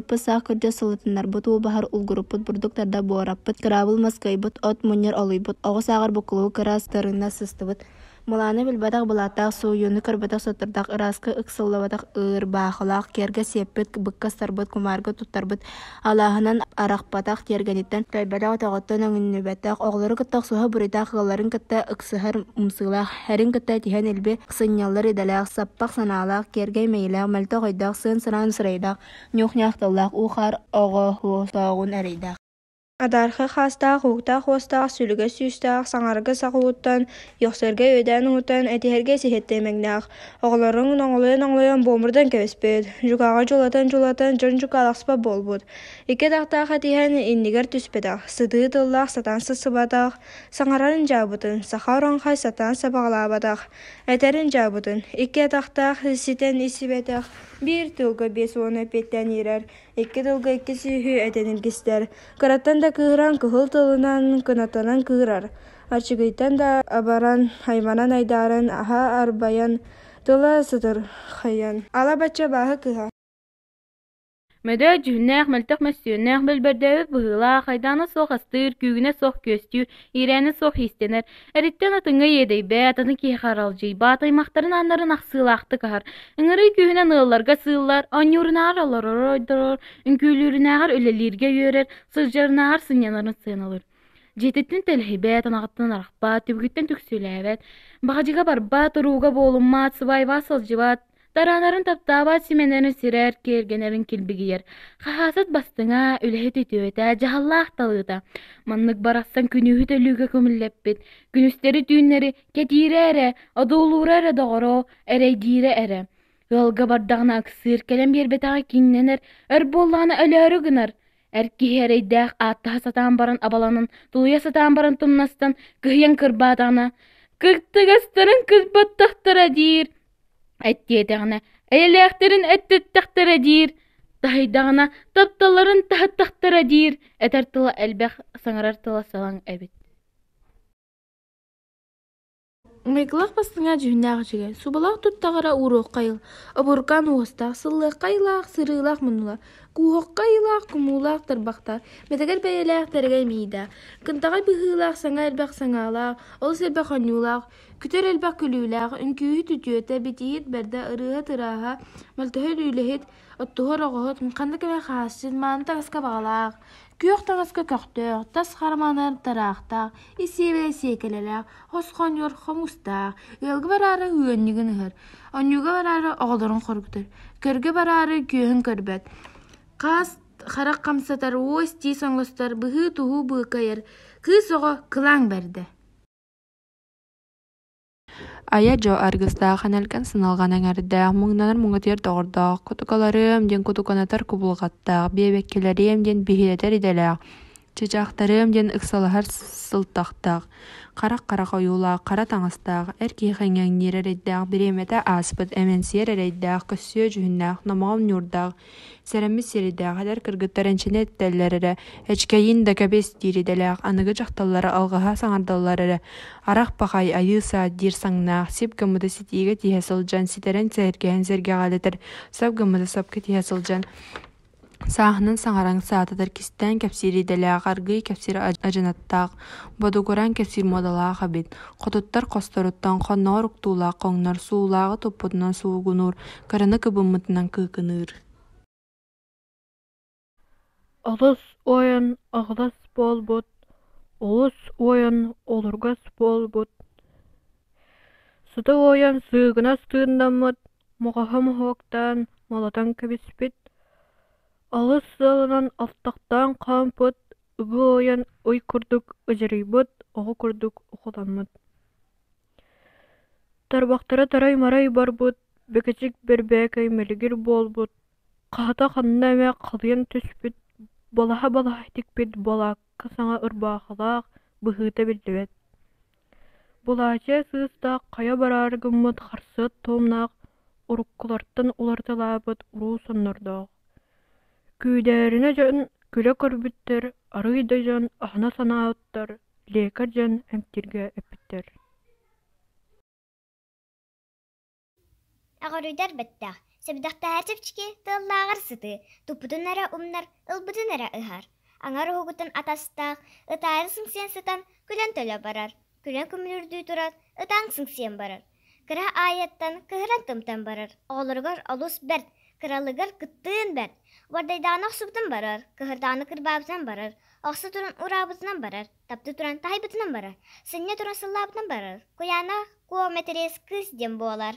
Алдьаппыт саах күрдьэр, сылытыннарбыт уу баһар, улгуруппут бурдук тардар, буораппыт, кыраабыл мас кыайбыт, от мунньар олуйбут, оҕус ааҕар буккуллубут кыра астарына сыстыбыт, Мылааны билбэтэх былааттаах, сууйууну көрбөтөх соттордоох, ырааска ыксаллыбатах ырбаахылаах, киэргэ сиэппит, быкка ыстарбыт, кумаарга туттарбыт, алааһынан арахпатах, тиэргэниттэн тэйбэтэх, өтөҕүттэн өҥүннүбэтэх, оҕолору кытта охсуһар буруйдаах ыалларын кытта ыксыһар ымсыылаах, эрин кытта этиһэн илби сынньаллар идэлээх, саппах санаалаах, киэргэй мэйиилээх, мөлтөх өйдөөх, сыан-сыраан сырайдаах, ньуох-ньаах тыллаах, уу-хаар оҕоһуохтооҕун эрэйдээх. Адаархай хаастаах, уһуктаах уостаах, сүлүгэс сүүстээх, саҥарарга сах уһуттан, үөхсэргэ үөдээн уһуттан, этиһэргэ сиһиттэн имэҥнээх, оҕолорун оҥолойон-оҥолойон буомурдан кэбиспит, дьукааҕы дьулатан-дьулатан дьон дьукаалахсыпат буолбут, икки атахтаах этиһэн иннигэр түспэтэх, сытыы тыллаах сатаан сырсыбатах, саҥарарын дьаабытын, саха оронхай сатаан сабаҕалаабатах, этэрин дьаабытын, икки атахтаах ситэн истибэтэх, биир тылга 50 эппиэттээн иирэр, Икки тылга икки сүүһү этэн илгистэр, кыраттан да кыыһыран кыһыл тылынан кынаттанан кыырар, аччыгыйтан да абаран, айманан айдааран, аһа арбайан, тыла сытырхайан, ала-бачча абааһы кыһа Мөдөөт дьүһүннээх, мөлтөх мөссүөннээх, мөлбөрдөөбүт быһыылаах, айдаана суох астыыр, күүгүнэ суох күөстүүр, иирээнэ суох иистэнэр, эриттэн атыҥҥа иэдэйбэт, атын киһиэхэ аралдьыйбат, аймахтарын ааннарын ахсыылаахтык аһар, Ыҥырыы күүһүнэн ыалларга сыыллар, оонньуурунааҕар олорору ордорор, үҥкүүлүүрүнээҕэр үлэлииргэ үөрэр, сылдьарынааҕар сынньанарын сыаналыыр. Дьиэтиттэн тэлэһийбэт, анаҕыттан арахпат, түбүгүттэн түксүлээбэт, баҕадьыга барбат, урууга буолуммат, сыбаайбаҕа сылдьыбат, тараанарын таптаабат, симэнэрин сирэр, киэргэнэрин килбигийэр. Хаһаасыт бастыҥа, үлэһит үтүөтэ, дьаһаллаах талыыта. Маннык барахсан күнүүһүт өлүүгэ көмүллэппит, күнүстэри-түүннэри кэтиирэ эрэ, одуулуура эрэ доҕоро, эрэйдиирэ эрэ. Ыалга бардаҕына ыксыыр, кэлэн биэрбэтэҕэ киҥнэнэр, өр буоллаҕына өлөөрү гынар. Эр киһи эрэйдээх ааттаһа сатаан баран абаланан, тулуйа сатаан баран тумнастан, кыһыйан кырбаатаҕына, «Кыртыгастарын кырбаттахтара» диир. Эттиэтэҕинэ, «Эйэлээхтэрин эттэттэхтэрэ» диир. Таһыйдаҕына, «Тапталларын таһыттахтара» диир. Этэр тыла элбэх, саҥарар тыла салаҥ эбит. Майгылаах бастыҥа дьүһүннээх үчүгэй, субалаах туттаҕара ууруохха айыл, обурукаан уостаах, сыллыахха айылаах, сырыылаах муннулаах, кууһуохха айылаах, кумуулаах тарбахтаах, мэтэгэр бэйэлээх тэрэгэй миидээх, кынтаҕай быһыылаах, саҥа элбэх саҥаалаах, олус элбэх оонньуулаах, күтэр элбэх күлүүлээх, үҥкүүһүт үтүөтэ, битииһит бэрдэ, ырыаһыт ырааһа, мөлтөһөр үлэһит, Оттуһар оҕоһут ханнык эмэ хаһаасчыт мааны таҥаска баҕалаах, күөх таҥаска көхтөөх, тас хараманар тараахтаах, ис сиэбэ сиэкэлэлээх, хос хонньуор хомустаах, ыалга бараары ыанньыгын ыһар, онньууга бараары оҕолорун хоргутар, көргө бараары күөһүн көрбөт, хаас харах хамсатар, уос тиис оҥостор, быһыы-туһуу быыкайар, кыыс оҕо кылааҥ бэрдэ. Айа дьол аргыстаах, энэлгэн сыналҕан эҥэрдээх, муҥнанар муҥатыйар доҕордоох, кутукаларыам диэн кутуканатар кубулҕаттаах, биэбэккэлэриэм диэн биһирэтэр идэлээх, чычаахтарыам диэн ыксалаһар сылтахтаах, харах-харах ойуулаах, хара таҥастаах, эр киһиэхэ иҥэҥниир эрэйдээх, бириэмэтэ ааспыт, эмэнсийэр эрэйдээх, көссүө дьүһүннээх, номоҕон ньуурдаах, Сэрэммит сирэйдээх эдэр кыргыттар энчини эттэллэр эрэ, «Эчкэйин да кэбис» диир идэлээх аныгы дьахталлары алҕаһа саҥардаллар эрэ, «Арах пахай, айыы саат» диир саҥнаах, сип гыммыты ситиигэ тиһэ сылдьан, ситэрэн сэһэргэһэн сэргэҕэлэтэр, сап гыммыты сапка тиһэ сылдьан, сааһынан саҥаран саататар кистээн кэпсиир идэлээх, аргыый кэпсиир адьынаттаах, бодугураан кэпсиир муодалаах эбит, хотуттар хосторуттан хонноҕор уктуулаах хоҥнор, суулааҕы туппутунан суугунуур, кыраны кыбыммытынан кыыкыныыр Алыс уойан аҕылас буолбут, олус уойан олургас буолбут, сыта уойан сыыгынас тыыннаммыт, моҕоһо моһуоктаан молотон кэбиспит, алыс сыалынан алтахтаан хаампыт, ыгы уойан ый курдук ыдьырыйбыт, оҕо курдук ухуламмыт. Тарбахтара тарай-марай барбыт, бэкэчик бэрбээкэй мэлигир буолбут, хаһата ханна эмэ халыйан түспүт, балаһа-балаһа тикпит балаакка саҥа ырбаахылаах, быһыыта биллибэт. Былаачыйа сыыстаах хайа бараары гыммыт харсыат туомнаах, уруккулартан уларыталаабыт уруу соннордоох. Күүдээринэ дьон күлэ көрбүттэр, арыый да дьон аһына санаабыттар, лиэкэр дьон эмтииргэ эппиттэр Эҕэрийдэр бэттэх. Сэбидэхтээһэр чэпчэки, тыаллааҕар сытыы, туппутун эрэ умнар, ылбытын эрэ ыһар. Аҥар уһугуттан атастаах, ытаары сыҥсыйан сытан, күлэн төлө барар, күлэн күмүлүрдүү туран, ытаан сыҥсыйан барар. Кыра аайыттан кыһыран тымтан барар, оҕолоругар олус бэрт, кыралыгар кыттыын бэрт. Уордайдаҕына охсубутун барар, кыһырдаҕына кырбаабытынан барар, охсо туран ураабытынан барар, таптыы туран таһыйбытынан барар, сынньа туран сыллаабытынан барар. Куйаана Куо мэтириэс кыыс диэн буолар.